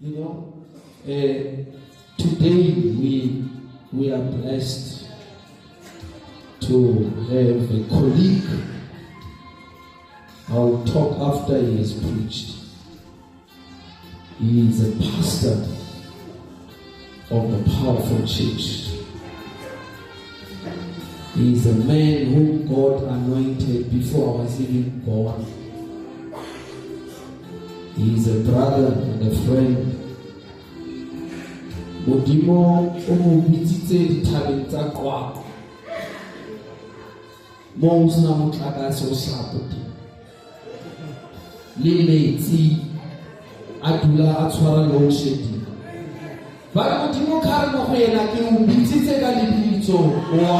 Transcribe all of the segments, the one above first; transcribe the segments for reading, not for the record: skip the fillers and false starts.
You know, today we are blessed to have a colleague. I'll talk after he has preached. He is a pastor of the powerful church. He is a man whom God anointed before I was even born. He is a brother and a friend. Modimo o mo bitsitse dithabeng tsa Qwaqwa, moo ho sena motlakase o shapo teng le metsi a dula a tshwara load shedding. Ba re Modimo ka re mo go yena, ke o bitsitse ka lebitso wa.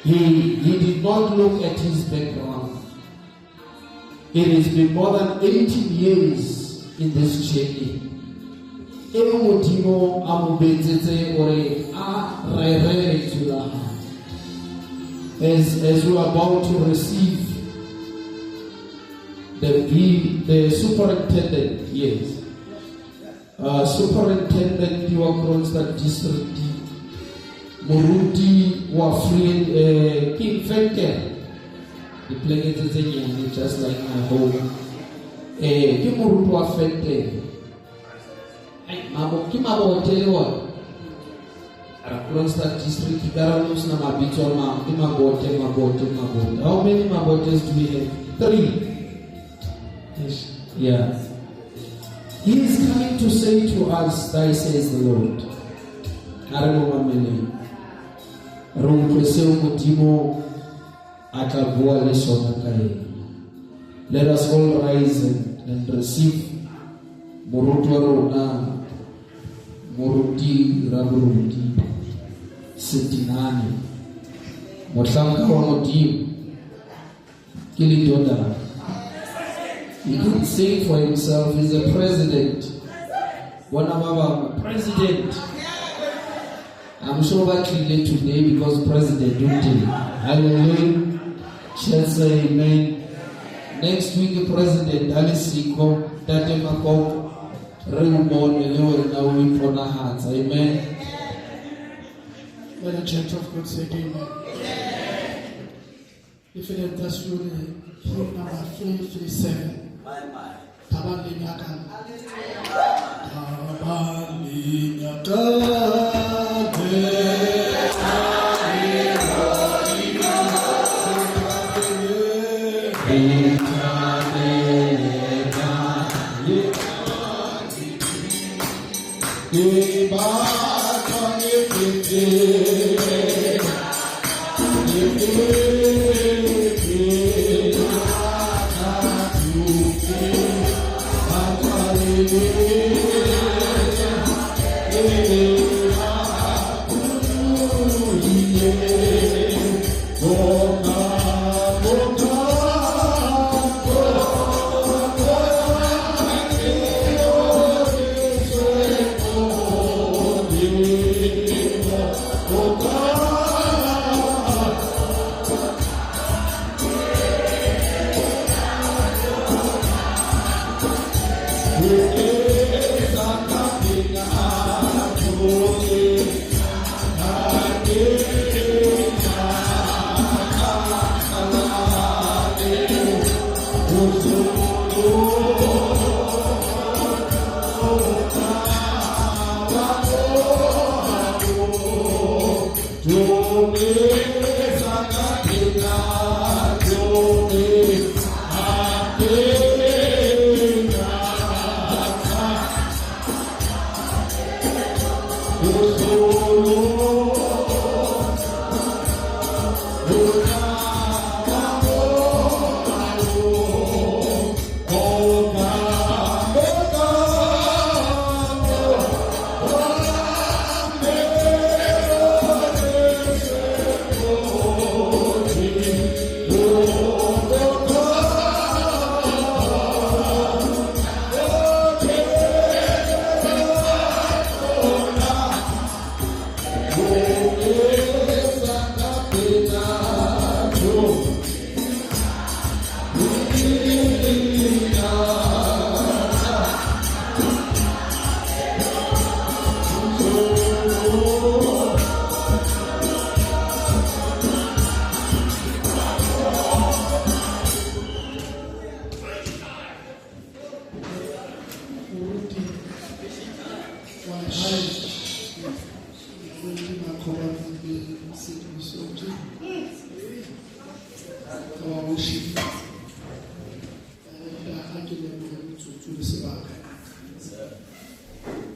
He did not look at his background. It has been more than 18 years in this journey e Modimo a mo betsetse gore a rere lentswe la hae. As we are about to receive the superintendent, yes, superintendent wa Kroonstad District, moruti wa Free King Venter, dipoleke tse tse nyane, just like my home, ke moruti wa Venter. Ai, mabo ke Mabote le ona. Ra Kroonstad District ka ra no sena mabitso a mang, ke Mabote, Mabote, Mabote. How many Mabotes do we have? Three. Yes. Yeah. He is coming to say to us, "Thus says the Lord." A re mo mameleng, re utlwe seo Modimo a tla bua le sona ka ena. Let us all rise and receive moruti wa rona, moruti Rabolodi Setinane, mohlanka wa Modimo ke ledodana. He can say for himself, he's a president. Bona ba bangwe president, I'm sure ba tlile today because president o teng. Hallelujah. Shall say amen. Next week president a le siko, Ntate Makoko, re o bone le wena o iponahatsa. Amen. Let the church of God say amen. If it does you hymn number 337. Thabang le nyakang. Thabang le nyakang.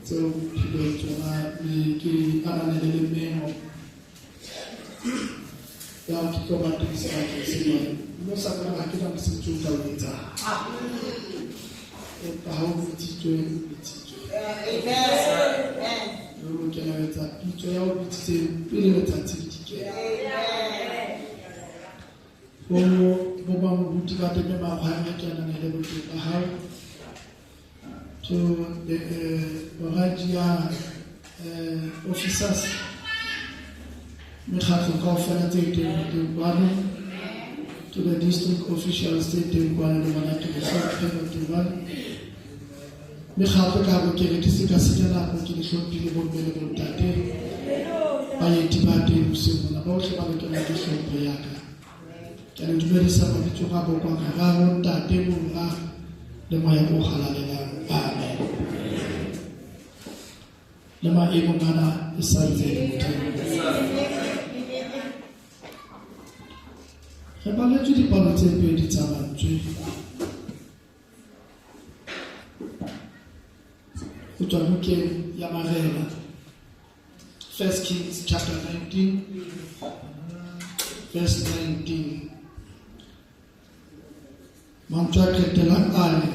Tseo phileng tsona mme ke ananele le memo ya ke tlo ba teng sebakeng sena mme o sa ka ha ke na mosebetsi o ka o etsang empa ha o bitsitswe o bitsitswe o lokela ho etsa pitso ya o bitsitseng pele letsatsi le dikela bo bamoruti ba teng makgwanya ke ananele boteng ba hao to the Borajia officers mekgatlo kaofela tse teng kwano to the district officials tse teng kwano le bona ke le hlomphe boteng bana mekgatlo ka bo ke re ke se ka senya nako ke le hlomphile bomme le bontate baeti ba teng hoseng mona bohle ba lokela ke hlompho ya ka ke le dumedisa mabitso a bokwang gararo ntate mora le moya o halalelang amen le maemong ana e sa ntse e le Modimo re baletswe dipalo tse pedi tsa mantswe go tswa bukeng ya Marena First Kings chapter 19 verse 19 mantswe a qetelang a re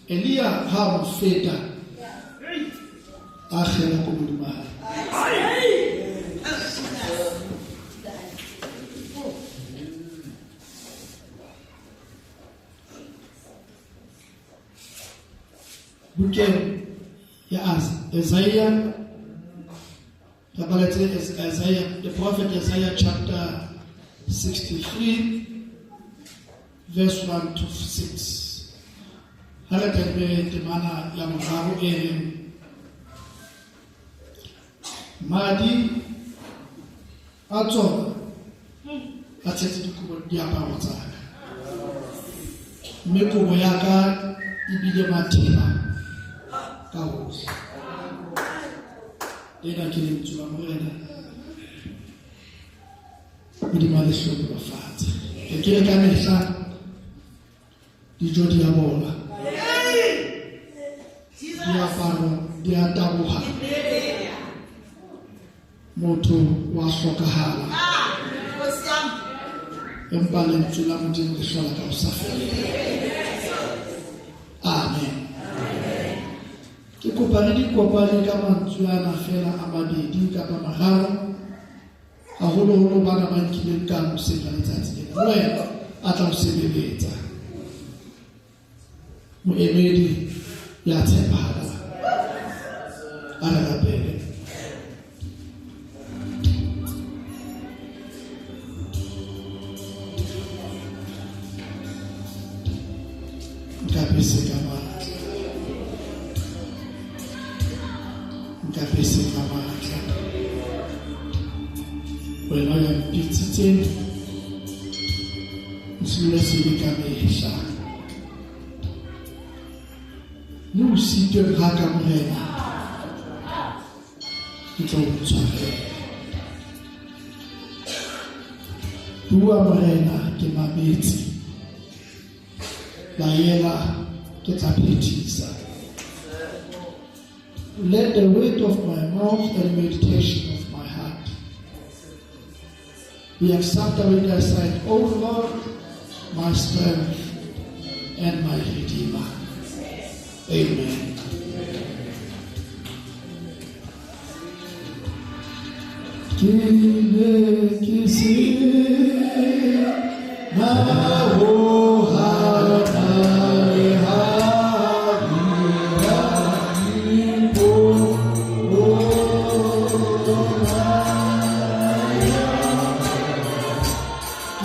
Elia ha mo feta a kgela ko modimo hae bukeng ya Isaiah re baletse Isaiah the prophet Isaiah chapter 63 verse 1 to 6 ha re tadime temana ya boraro e reng madi a tsona a tshetse dikobo diaparo tsa ka mme kobo ya ka ebile matheba ka hohle lena ke lentswe la Morena Modimo a le hlohonolofatse ke ke re ka mehla dijo di a bola diaparo di a taboha motho wa hlokahala empa lentswe la Modimo le hlola ka ho sa feleng amen ke kopa re di kopane ka mantswe ana fela a mabedi kapa mararo haholoholo bana ba nkileng ka hoseng ka letsatsi lena le wena a tla o sebeletsa moemedi ya tshepahalang a re rapele nkapese ka matla nkapese ka matla wena ya mpitsitseng ntsule sebe ka mehla le o sitweng ga ka Morena ke tlo o tshwarela bua Morena ke mametse laela ke tla phethisa let the weight of my mouth and meditation of my heart be acceptable in thy sight, O Lord, my strength and my redeemer. Amen. Ke ne ke se na ho hana le ha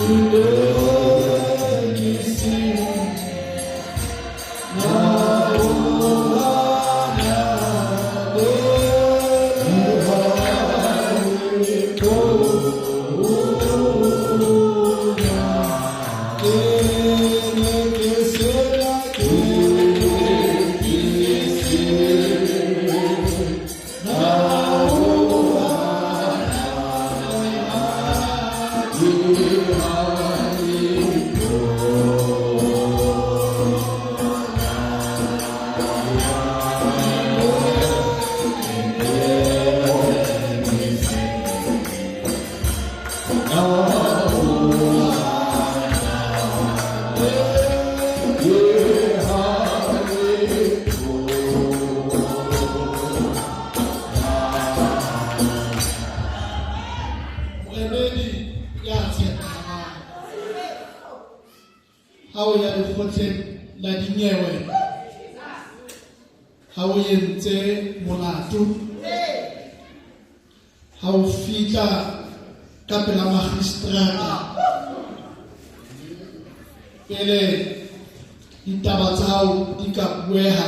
Ke ne ke se na ho Ha o entse molato, ha o fihla ka pela magistrata, pele ditaba tsa hao di ka bueha,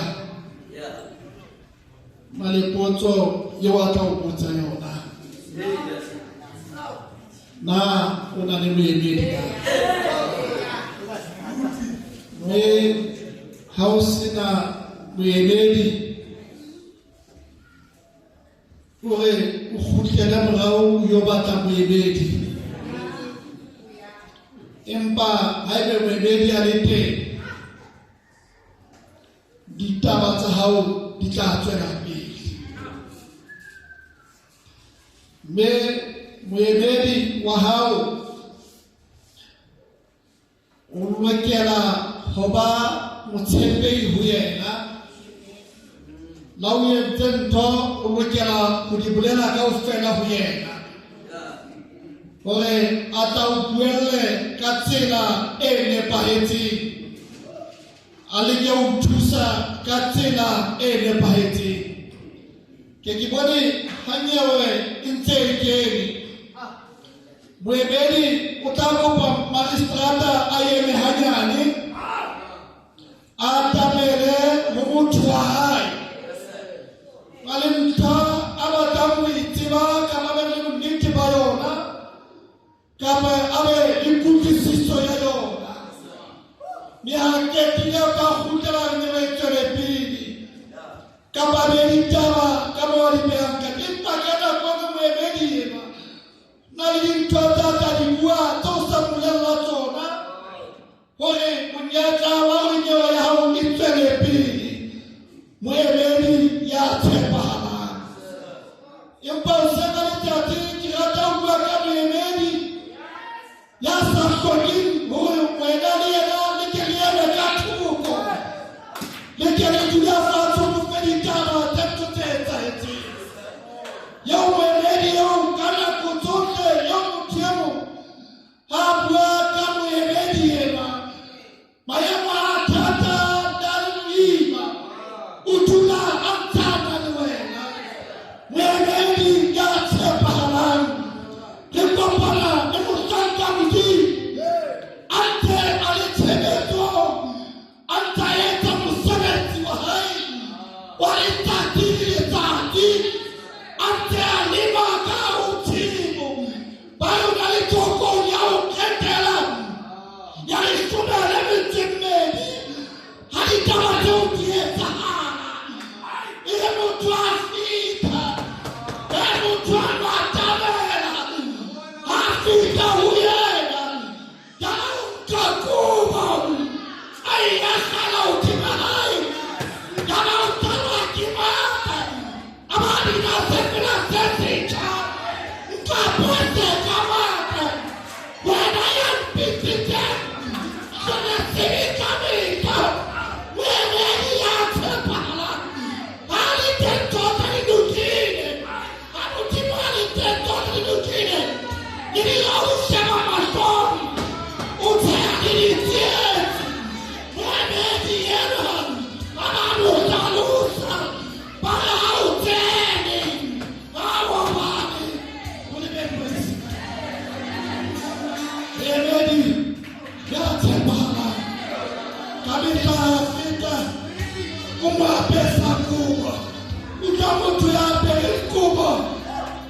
malepotso eo a tla o botsa yona, na o na le moemedi na? Mme ha o sena moemedi, o re o kgutlele morao o yo batla moemedi. Empa haebe moemedi a le teng, ditaba tsa hao di tla tswela pele. Mme moemedi wa hao o lokela ho ba motshepehi ho yena. La o entse ntho, o lokela ho di bolela kaofela ho yena, hore a tla o buelle ka tsela e nepahetseng, a leke ho thusa ka tsela e nepahetseng. Ke ke bone hanyewe e ntse e kene, moemedi o tla kopa magistrata a eme hanyane, a atamele ho motho wa hae. Ba le ntho a batlang ho e tseba kapa ba be le bonnete ba yona, kapa a be le kutlwisiso ya yona. Mme ha qetile o tla kgutlela nyewe e tswele pele, kapa be ditaba ka moo a di behang ka teng. Empa ka nako e nngwe moemedi enwa na le dintho tsa tla di bua tse o sa mmolella tsona, hore monyetla wa hore nyewe ya hao e tswele pele, moemedi ya tshepahalang. Empa hoseng ka letsatsi ke rata ho bua ka moemedi ya sa hlokeng hore wena le yena le ke le eme ka thoko, le ke le dule fatshe ho fe ditaba tse ntho tse etsahetseng. Eo moemedi eo ka nako tsohle, eo motho e mong ha bua ka moemedi enwa, maemo a thata a le boima, o dula a ntshana le wena. Moemedi ya tshepahalang, re kopana le mohlanka Modimo a ntse a le tshebetsong, a ntse a etsa mosebetsi wa hae wa letsatsi le letsatsi, a ntse a lema ka ho tshimo. Ba re o na le tlhokong ya ho qetela ya leshome le metso e mmedi ha ditaba tseo di etsahala. E re motho a fihla, e motho a no atamela, ha fihla ho yena, ya nka kobo a e akgela hodima hae, ya ba o tlalwa ke matla, a ba bina sefela se setjha, nka pose ka matla, wena ya mpitsitseng sone sebe ka mehla. Moemedi ya tshepahalang, ha le teng tsohle di lokile, ha Modimo a le teng tsohle di lokile, le dira o sheba mahlong, o tsheha le ditsietsi. Moemedi enwa ba ba mo hlalosa, ba re ha o tsene, ha o bane, o lebelletse. Moemedi ya tshepahalang ka mehla a feta, o mo apesa kobo. Utlwa motho ya apereng kobo,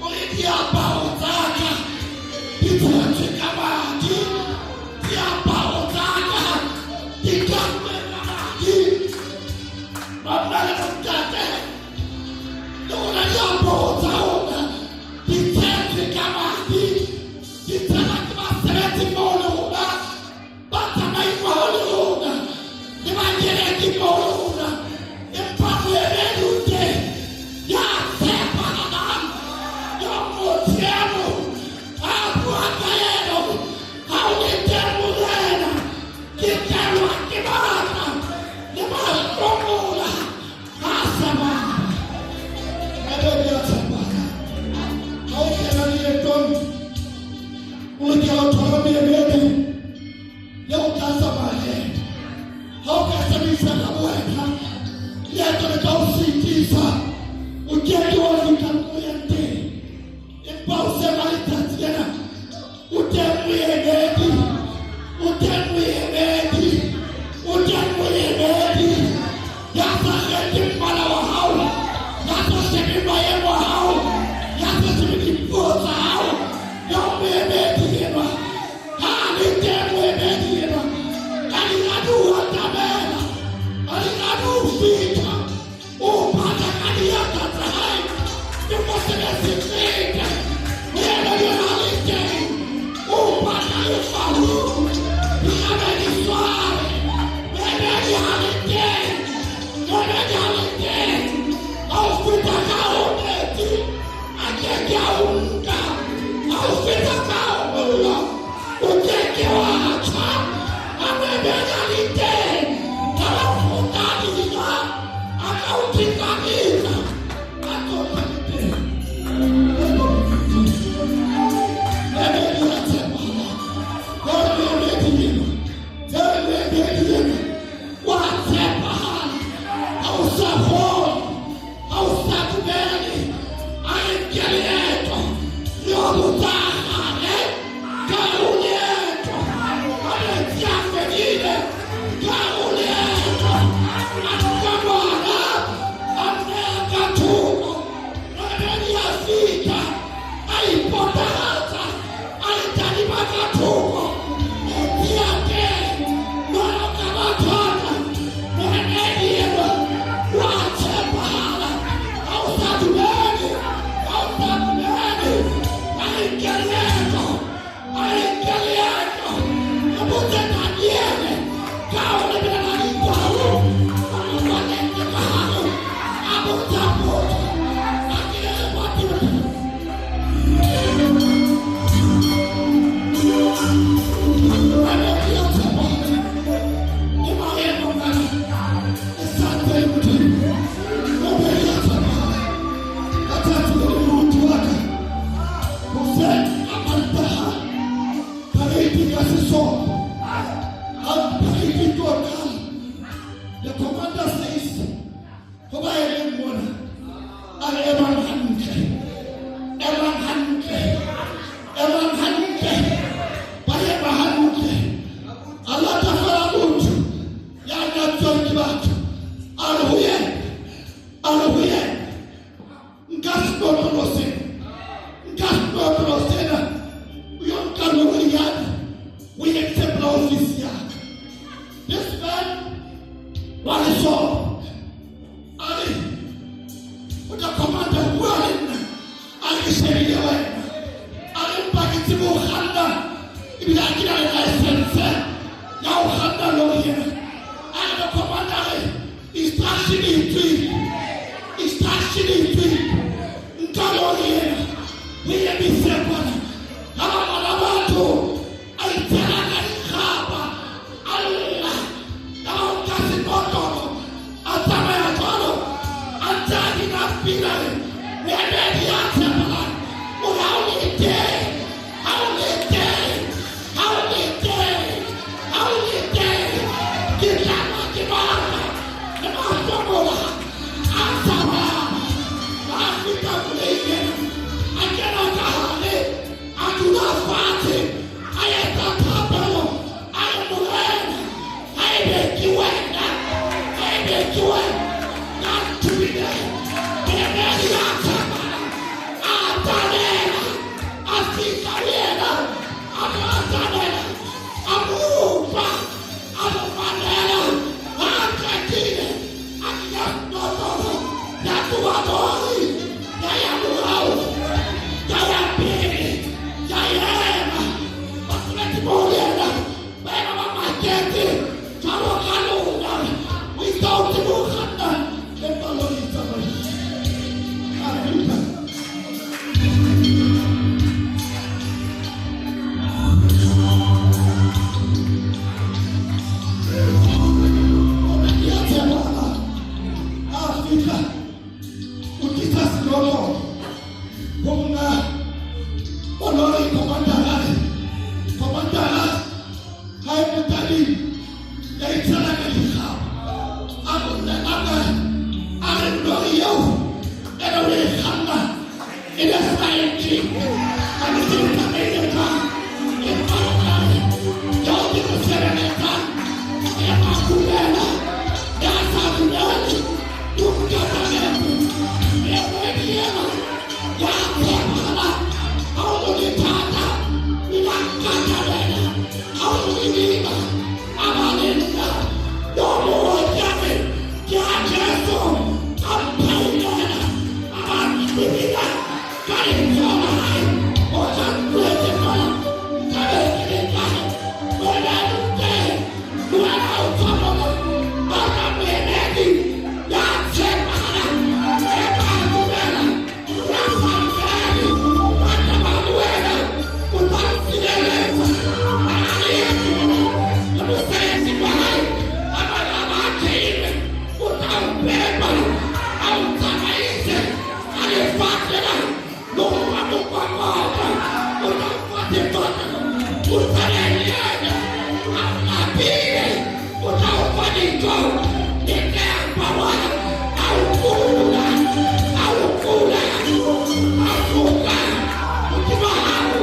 o re diaparo tsa ka di tshetswe ka madi, diaparo tsa ka di kamme ka madi. Banna le bontate, le rona diaparo tsa rona di tshetswe ka madi, di tshelwa ke basebetsi mmoho le rona, batsamai mmoho le rona, le bakereki mmoho le rona. Empa moemedi o teng ya tshepahalang, ya motho e mong a bua ka yena hore ha o le teng Morena, ke tlelwa ke matla le mahlomola ha sa bana. Moemedi ya tshepahalang. commander says ho ba emeng mona, a re emang hantle, emang hantle, emang hantle. Ba ema hantle. A lata fela motho ya nyatswang ke batho. A re ho yena, a re ho yena, nka sekotlolo sena, nka sekotlolo sena, o yo nka lori yane, o etse pela ofisi ya ka. This man wa lesole a re o tla commander, bua le nna. A re ke shebile wena. A re mpa ke tsebe ho kganna, ebile ha ke na le license ya ho kganna lori ena. A re the commander re instruction e tswile, instruction e tswile, nka lori ena o emise kwana. Ha ba bona batho a itshela ka dikgapa, a lla ka ba o nka sekotlolo, a tsamaya jwalo a ntse a bina pina re moemedi ya tshepahalang o re ha o le teng, ha o le teng, ha o le teng, ha o le teng, ke tlama ke baka le mahlomola a tsamaya. A fihla koloing ena, a kena ka hare, a dula fatshe, a etsa thapelo, a re Morena, haebe ke wena, haebe ke wena ya nthomileng, moemedi ya tshepahalang a atamela, a fihla ho yena, a mo atamela, a mo utlwa, a mo mamela. Ha a qetile, a kenya senotlolo, ya tloha lori, ya ya morao, ya ya pele, ya ema. Basebetsi mmoho le yena ba ema ba maketse jwalo ka lona. O itse ha o tsebe ho kganna, empa lori e tsamaile. A fihla. Ya tshepahala. Ha a fihla, o tlisa senotlolo ho monga wa lori. Commander a re, commander ha e mo tadime, ya itshela ka dikgapa. A mo a a re lori eo ene o e kganna e ne sa engine, ha ke tsebe tsamaile jwang, empa a re eo ke mo sebeletsang ya a dumela, ya sa dumele o nkatametse. Moemedi ena ya tshepahala, ha o le thata o la nkatamela, ha o le boima a ba le nna. Yo mongwe ke re ke a Jesu a mphainela, a ba ntshwenya ka letsoho la hae, o tla ntlohetse feela nkabe ke le kae? Wena o teng, le wena o tswa mona. Bana moemedi ya tshepahalang, e ba dumela, ya sa dumele, ba tla ba le wena, o tla ntshireletsa. A le le mosebetsi wa hae a ba ba theilwe, o tla o pepa, a o tsamaise a lefatshe lena le ho ba mokwakwatlwa, o tla o fa sefahleho, o tsamaye le yena. Ha o lapile, o tla o fa dijo le tleaparwana. A o kula, a o kula, a tloka hodima hao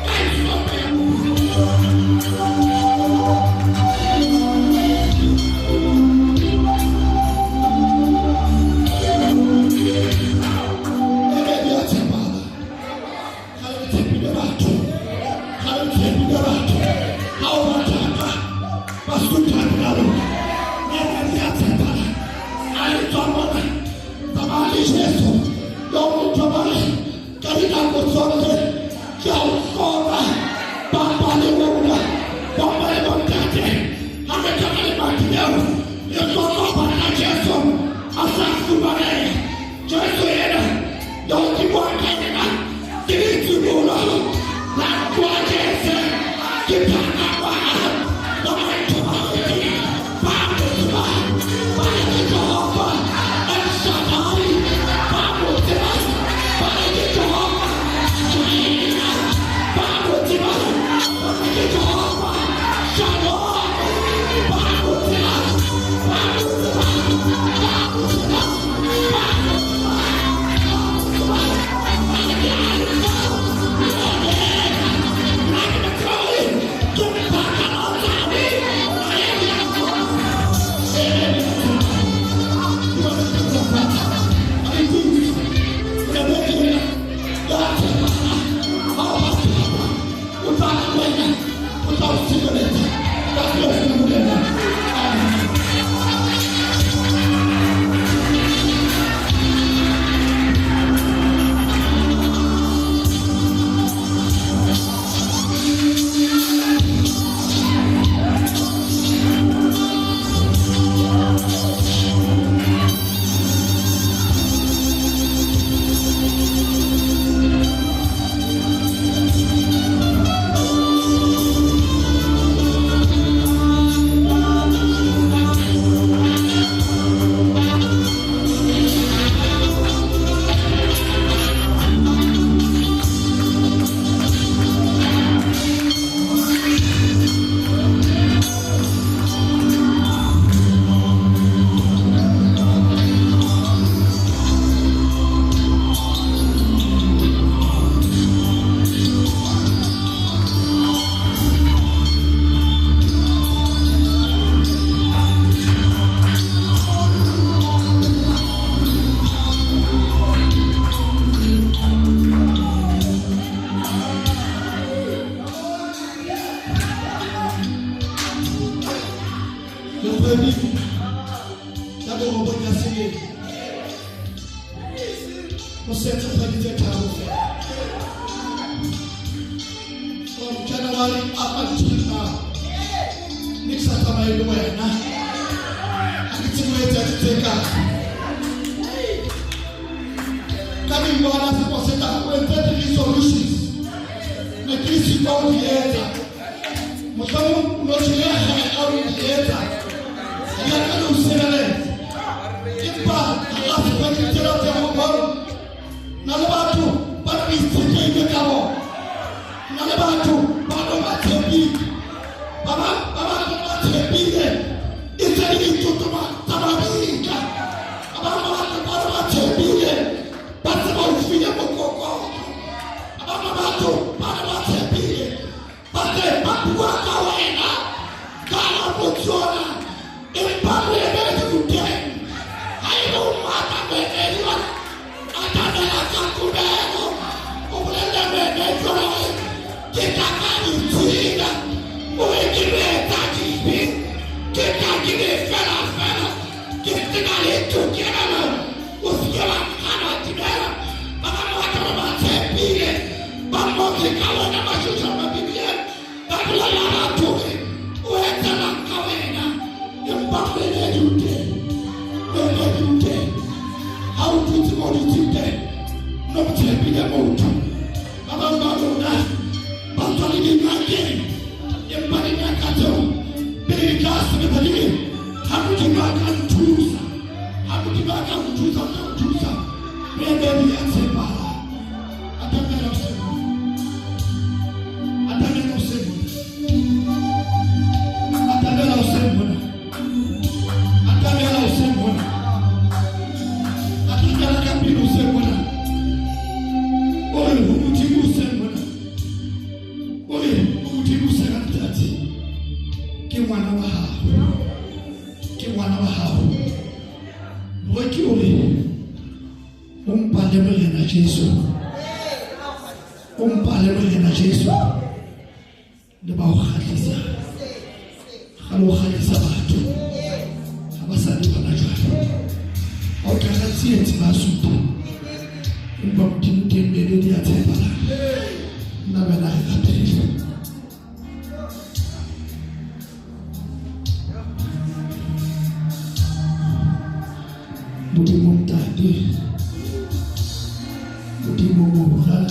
ka isope ya. Moemedi ya tshepahala. Ha re tshepile batho, ha re tshepile batho, ha o ba thata ba sutha pela lona. Moemedi ya tshepahala a re tswa mona, tsamaya le Jesu yo motho ba re ka dinako tsohle ke a o hloka. Papa le rona, bomme le bontate, ha re tsamaya lemati leo re tlo batla Jesu a sa fumaneha. Jesu yena yo ke buang ka yena ke letsibolo la ntlo ya Jesu, ke phakangwa ba batho ba ba mo tseba, ba re ke Jehova El Shaddai, ba mo tseba, ba re ke Jehova Jireh, ba mo tseba, ba re ke Jehova Shalom, ba mo tseba. Borobong ya selemo o setse kgwedi tse tharo fela from January up until now ne ke sa tsamaye le wena ha ke tsebe o etsa tse kae ka dingwana selemo se tlang o entse di-resolutions ne ke sitwa ho di etsa mohlomong o no tjhele kgele o di etsa di ya ka le ho sireletsa empa ha se kgwedi tsena tse robong na le batho ba ne ba itshetlehile ka bona na le batho ba ne ba tshepile ba bang ba bang ba tshepile e tse di ditotoma tsa mabitla ba bang ba batho ba ne ba tshepile ba se ba o file mokokotlo ba bang ba batho ba ne ba tshepile ba tle ba bua ka wena ka la motsona empa moemedi o teng ha e le o matla moemedi wa atamela ka tumelo o bolelle moemedi hore ke tla ka ditshila o re ke metsa dibe ke tla ke le fela fela ke sena le tokelo o se ke wa nkgana timela ba bang ba batho ba ba tshepile ba mmotse ka wena mashosha mabibileng ba bolela batho hore o etselang ka wena empa moemedi o teng moemedi o teng ha o dutse mo dutseng teng no tshepile motho ba bang ba lona ba tswa le dingakeng empa dingaka tseo pele di tla sebetsa di re ha Modimo a ka nthusa ha Modimo a ka nthusa o tla nthusa moemedi ya tshepahalang atamela o se mona atamela o se mona atamela o se mona atamela o se mona atamela ka pele o se mona o re ho Modimo o se mona o re ho Modimo se ka letsatsi ke ngwana wa hao ke ngwana wa hao moeki o re o mpale Morena Jesu o mpale Morena Jesu le ba o kgahlisa kgale o kgahlisa batho ha ba sa le bana jwale ha o tla ka tsietsi ba supa empa Modimo teng meledi ya tshepahala nna wena re rapele Modimo Ntate Modimo Mora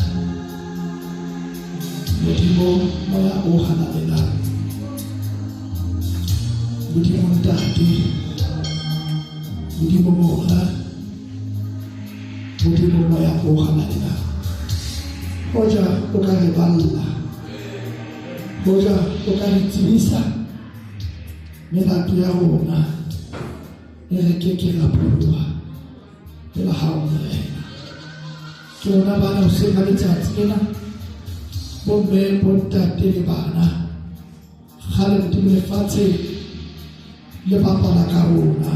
Modimo Moya o Halalelang Modimo Ntate Modimo Mora Modimo Moya o Halalelang hoja o ka re balla hoja o ka re tsebisa melato ya rona e re ke ke ra pholoha pela hao Morena ke rona bana hoseng ka letsatsi lena bomme bontate le bana kgale Modimo lefatshe le bapala ka rona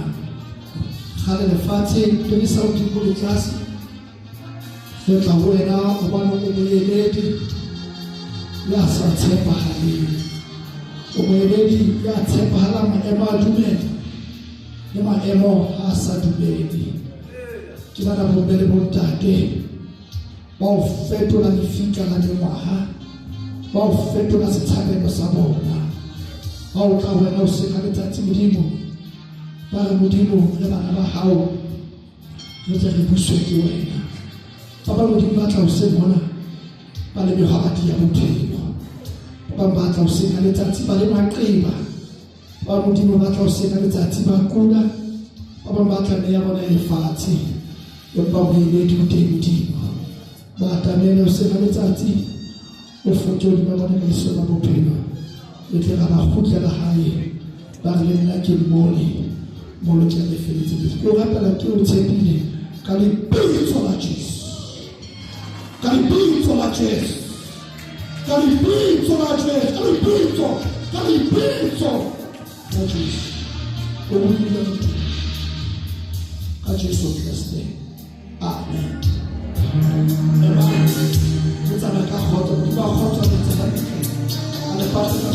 kgale lefatshe le le sa hodimo le tlase re tla ho wena hobane o moemedi ya sa tshepahaleng o moemedi ya tshepahalang maemo a dumela le maemo a sa dumele ke bana bomme le bontate ba o fetola lefika la mengwaga ba o fetola setshabelo sa bona ba o tla wena o se ka letsatsi Modimo ba re Modimo le bana ba hao re tle re buswe ke wena ba ba Modimo ba tla o se mona ba le mehwabadi ya bophelo ba bang ba tla o se ka letsatsi ba le maqeba ba Modimo ba tla o se ka letsatsi ba kula ba bang ba tla meya bona e lefatshe empa moemedi o teng Modimo ba atamele o se ka letsatsi o foke hodima bona ka leso la bophelo le tle ra ba kgutlela hae ba re le nna ke mmone moloki a lefeletse ke o rapela ke o tshepile ka lebitso la Jesu ka lebitso la Jesu ka lebitso la Jesu ka lebitso ka lebitso la Jesu o buile Modimo ka Jesu Kriste amen ema o tsamaya ka kgotso Modimo a kgotso a letse hantle a lefatshe ka